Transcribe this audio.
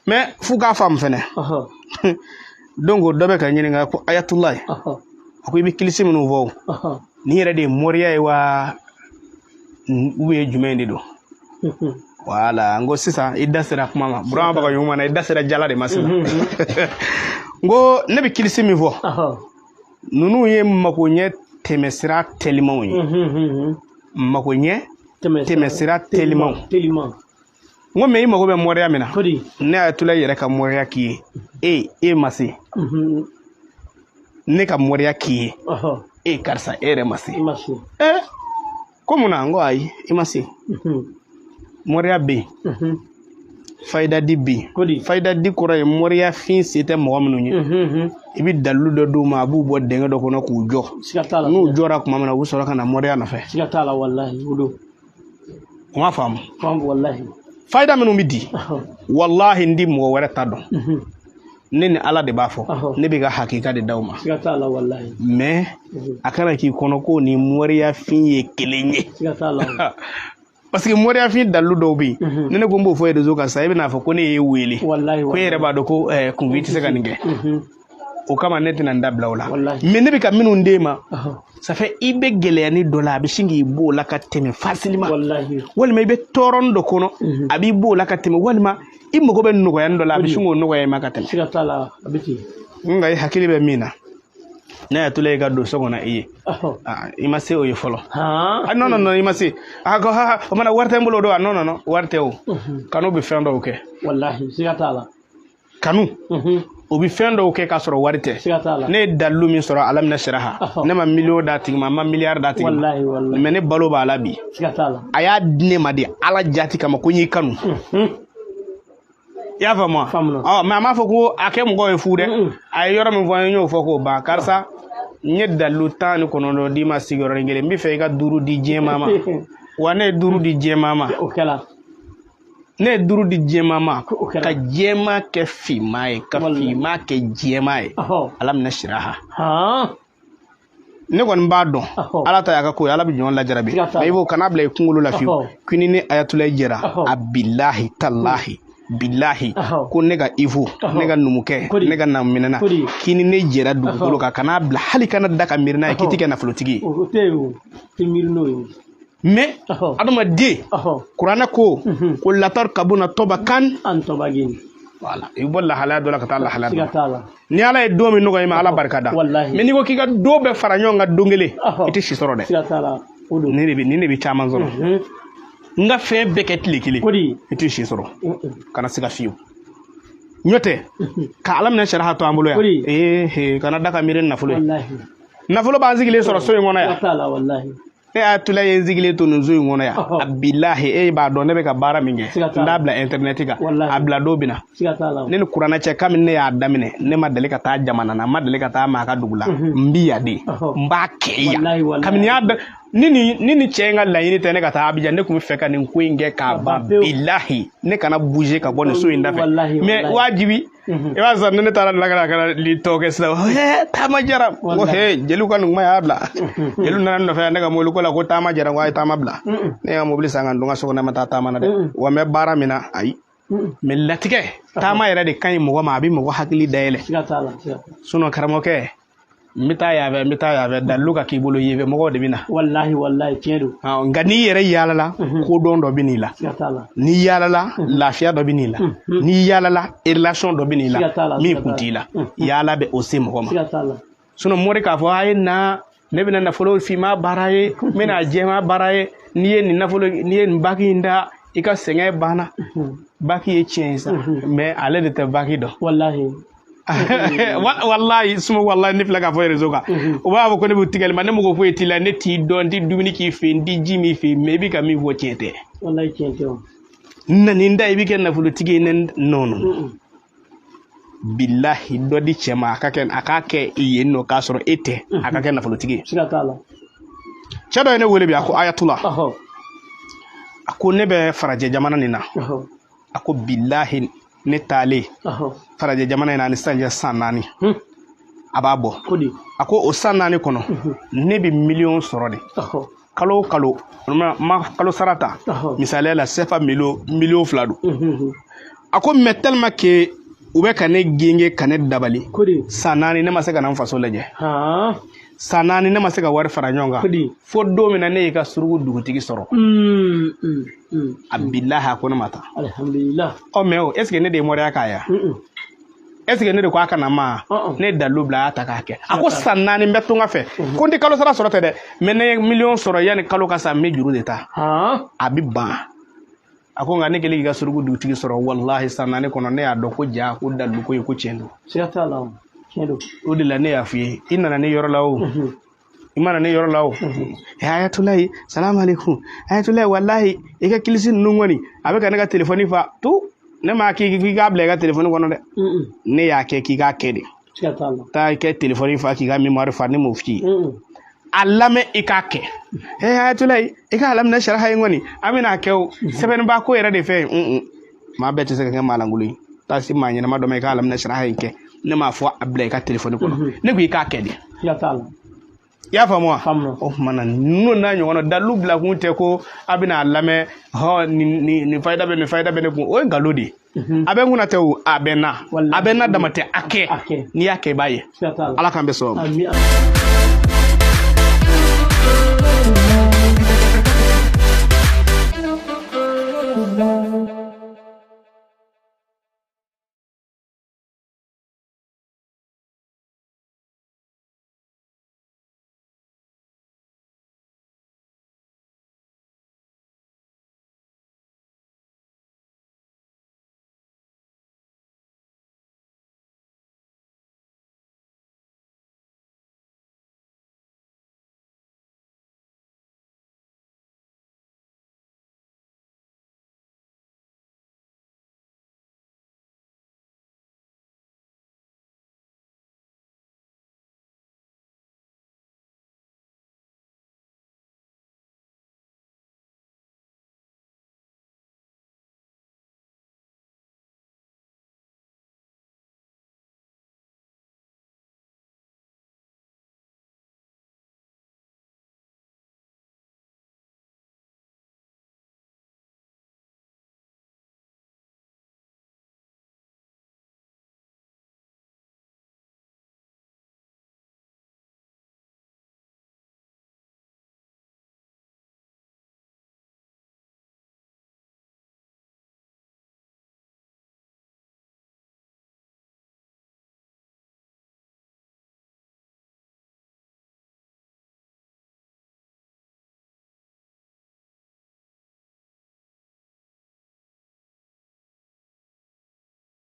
Mais f'u k'a faamu fɛnɛ. Donc dɔ bɛ ka ɲininka ko ayatulayi, a ko i bɛ kilisi minnu fɔ, o nin yɛrɛ de ye moriya ye wa, ou bien jumɛn de don? Wala, n ko sisan i da sera kuma ma, Burama Bagayogo ma na, i da sera jala de ma sisan. N ko ne bɛ kilisi min fɔ, ninnu ye makoɲɛ tɛmɛsira telimanw ye, makoɲɛ tɛmɛsira telimanw. N ko mais i mago bɛ moriya min na, ne ayatulayi yɛrɛ ka moriya k'i ye, e ma se. Ne ka moriya k'i ye, e karisa, e yɛrɛ ma se. Ko mun na? N ko ayi, i ma se. Moriya bɛ yen, fayida di bɛ yen. Fayida di kɔrɔ ye moriya fin se tɛ mɔgɔ minnu ye, i bɛ dalilu dɔ d'u ma, a b'u bɔ dingɛ dɔ kɔnɔ k'u jɔ. N'u jɔra tuma min na, u bɛ sɔrɔ ka na moriya nɔfɛ. U m'a faamu. Fayida minnu bɛ di, walahi n di mɔgɔ wɛrɛ ta dɔn, ne ni Ala de b'a fɔ, ne bɛ ka hakika de d'aw ma. Mais a kana k'i kɔnɔ ko ni moriya fin ye kelen ye, parce que moriya fin dalilu dɔw bɛ yen, ni ne ko n b'o fɔ réseau kan sisan, e bɛn'a fɔ ko ne y'e wele, ko e yɛrɛ b'a dɔn ko kunfin tɛ se ka nin kɛ. O kama ne tɛna n da bila o la. Mais ne bɛ ka minnu d'e ma, ça fait i bɛ gɛlɛyani dɔ la, a bɛ sin k'i b'o la ka tɛmɛ facilement, walima i bɛ tɔɔrɔni dɔ kɔnɔ, a b'i b'o la ka tɛmɛ, walima i mago bɛ nɔgɔyani dɔ la, a bɛ sin k'o nɔgɔya i ma ka tɛmɛ. Nka i hakili bɛ min na, ne y'a tola i ka don so kɔnɔ i ye, i ma se o ye fɔlɔ. Non non non, i ma se. A ko ha, o mana wari tɛ n bolo don. Non non non, wari tɛ o. Kanu bɛ fɛn dɔw kɛ. Walahi, siga t'a la. Kanu o bɛ fɛn dɔw kɛ k'a sɔrɔ wari tɛ. Ne ye dalilu min sɔrɔ Ala minɛ siraha, ne ma miliyɔn d'a tigi ma, n ma miliyari d'a tigi ma, mais ne balo b'a la bi. A y'a di ne ma de Ala jati kama, ko n y'i kanu. I y'a faamu wa? Mais a m'a fɔ ko a kɛ mɔgɔw ye fu dɛ. A ye yɔrɔ min fɔ n ye, n y'o fɔ k'o ban. Karisa, n ye dalilu 19 d'i ma sigiyɔrɔnin kelen, n bɛ fɛ i ka 5 di diɲɛmaa ma. Wa ne ye 5 di diɲɛmaa ma. Ne ye 5 di diɲɛmaa ma, ka jɛman kɛ finman ye, ka finman kɛ jɛman ye. Ala minɛ siraha. Ne kɔni b'a dɔn, Ala ta y'a ka ko ye, Ala bɛ jɔn lajarabi. Mais i b'o kana bila i kunkolo la fiyewu k'i ni ne ayatulayi jɛra. A bilahi talahi bilahi, ko ne ka ifu, ne ka numukɛ, ne ka naminɛna, k'i ni ne jɛra dugukolo kan, kan'a bila hali kana da ka miiri n'a ye k'i tɛ kɛ nafolotigi ye. Mais adamaden, kuranɛ ko ko latarkabuna tabakan. Voilà, i bɛ bɔ lahalaya dɔ la ka taa lahalaya dɔ la. Ni Ala ye don min nɔgɔya i ma, Ala barika da. Mais n'i ko k'i ka don bɛɛ fara ɲɔgɔn kan don kelen, i tɛ si sɔrɔ dɛ. Nin de bɛ caman sɔrɔ. N ka fɛn bɛɛ kɛ tile kelen, i tɛ si sɔrɔ. Kana siga fiyewu. N'o tɛ ka Ala minɛ sariya to an bolo yan, ee kana da ka miiri nafolo ye. Nafolo b'an sigilen sɔrɔ so in kɔnɔ yan. Ne y'a tula ye, n sigilen to nin so in kɔnɔ yan. A bilahi, e b'a dɔn ne bɛ ka baara min kɛ, n t'a bila internet kan, a bila don bɛ na. Ne ni kuranɛ cɛ, kabini ne y'a daminɛ, ne ma deli ka taa jamana na, n ma deli ka taa maa ka dugu la, n bi yan de, n b'a kɛ yan kabini y'a da. Ni ni cɛ in ka laɲini tɛ ne ka taa Abijan, ne tun bɛ fɛ ka nin ko in kɛ k'a ban. Bilahi, ne kana bouger ka bɔ nin so in da fɛ. Mais wajibi, i b'a sɔrɔ ni ne taara lakana ka li tɔ kɛ sisan, taama jara, ko he, jeliw ka nin kuma y'a bila. Jeliw nana n nɔfɛ ne ka mobili ko la, ko taama jara, ko a ye taama bila. Ne ka mobili san ka n don n ka so kɔnɔ, ne ma taa taama na dɛ. Wa n bɛ baara min na, ayi. Mais latigɛ taama yɛrɛ de ka ɲi mɔgɔ ma, a bɛ mɔgɔ hakili dayɛlɛ. Sinon karamɔgɔkɛ, n bɛ taa yan fɛ, n bɛ taa yan fɛ, dalilu ka k'i bolo yen fɛ, mɔgɔw de bɛ na. Walahi walahi, tiɲɛ don. Nka n'i yɛrɛ yaalala, kodɔn dɔ bɛ n'i la. N'i yaalala, lafiya dɔ bɛ n'i la. N'i yaalala, relation dɔ bɛ n'i la min kun t'i la. Yaala bɛ o se mɔgɔ ma. Sinon mori k'a fɔ a ye na, ne bɛna nafolo finma baara ye, n bɛna jɛma baara ye, n'i ye nin nafolo, n'i ye nin baki in da, i ka sɛgɛn banna. Baki ye tiɲɛ ye sa, mais ale de tɛ baki dɔn. Walahi. Wallahi suma, wallahi ne filɛ k'a fɔ réseau kan, u b'a fɔ ko ne b'u tigɛli ma, ne mago foyi t'i la, ne t'i dɔn, n t'i dumuni k'i fɛ, n t'i ji min fɛ, mais i bɛ ka min fɔ tiɲɛ tɛ. Wallahi tiɲɛ tɛ o. Na nin da i bɛ kɛ nafolotigi ye, ne non non. Bilahi, dɔ di cɛ ma, a ka kɛ, a k'a kɛ yen nɔ k'a sɔrɔ e tɛ, a ka kɛ nafolotigi ye. Siga t'a la. Cɛ dɔ ye ne wele bi, a ko Ayatula, a ko ne bɛ farajɛ jamana nin na. A ko bilahi, ne taalen farajɛ jamana in na ani sisan cɛ san 4, a b'a bɔ. A ko o san 4 kɔnɔ, ne bɛ miliyɔn sɔrɔ de kalo o kalo. Ma kalo sara ta, misaliya la, CFA miliyɔn 2 don. A ko mais tellement que u bɛ ka ne genge ka ne dabali, san 4 ne ma se ka na n faso lajɛ, san 4 ne ma se ka wari fara ɲɔgɔn kan, fo don min na ne y'i ka suruku dugutigi sɔrɔ. A bilahi, a ko ne ma taa. Alhamdulillah. Ɔ mais o, est ce que ne de ye moriya k'a ye? Est ce que ne de ko a kana ma? Ne ye dalilu bila, a y'a ta k'a kɛ. A ko san 4 n bɛ tunga fɛ, ko n tɛ kalo sara sɔrɔ tɛ dɛ, mais ne ye miliyɔn sɔrɔ, yanni kalo ka sa n bɛ juru de ta, a bɛ ban. A ko nka ne kɛlen k'i ka suruku dugutigi sɔrɔ, walahi, san 4 kɔnɔ ne y'a dɔn ko ja ko dalilu ko ye ko tiɲɛ don. Siga t'a la, tiɲɛ don. O de la ne y'a f'i ye, i nana ne yɔrɔ la o, i ma na ne yɔrɔ la o, ayatolayi, salamu aleykum, ayatolayi, walahi i ka kilisi ninnu kɔni a bɛ ka ne ka telefɔni fa tu. Ne m'a k'i k'a bila i ka telefɔni kɔnɔ dɛ, ne y'a kɛ k'i k'a kɛ de. Siga t'a la. Taa i kɛ telefɔni fa k'i ka mémoire fa, ne m'o f'i ye. A lamɛn i k'a kɛ. Ayatolayi, i k'a laminɛ sariya in kɔni, an bɛna kɛ o sɛbɛnniba ko yɛrɛ de fɛ. Maa bɛɛ tɛ se ka kɛ maa lankolon ye. Taa se maa ɲɛnama dɔ ma i k'a laminɛ sariya in kɛ. Ne m'a fɔ a bila i ka telefɔni kɔnɔ, ne ko i k'a kɛ de. Siga t'a la. I y'a faamu wa? O tuma na ninnu n'a ɲɔgɔnna dalilu bila kun tɛ ko a bɛna a lamɛn, hɔn, nin nin fayida bɛ nin fayida bɛ ne kun, o ye nkalon de ye. A bɛ n kunna tɛ o, a bɛ n na, a bɛ n na dama tɛ, a kɛ. N'i y'a kɛ i b'a ye. Ala k'an bɛ sɔn.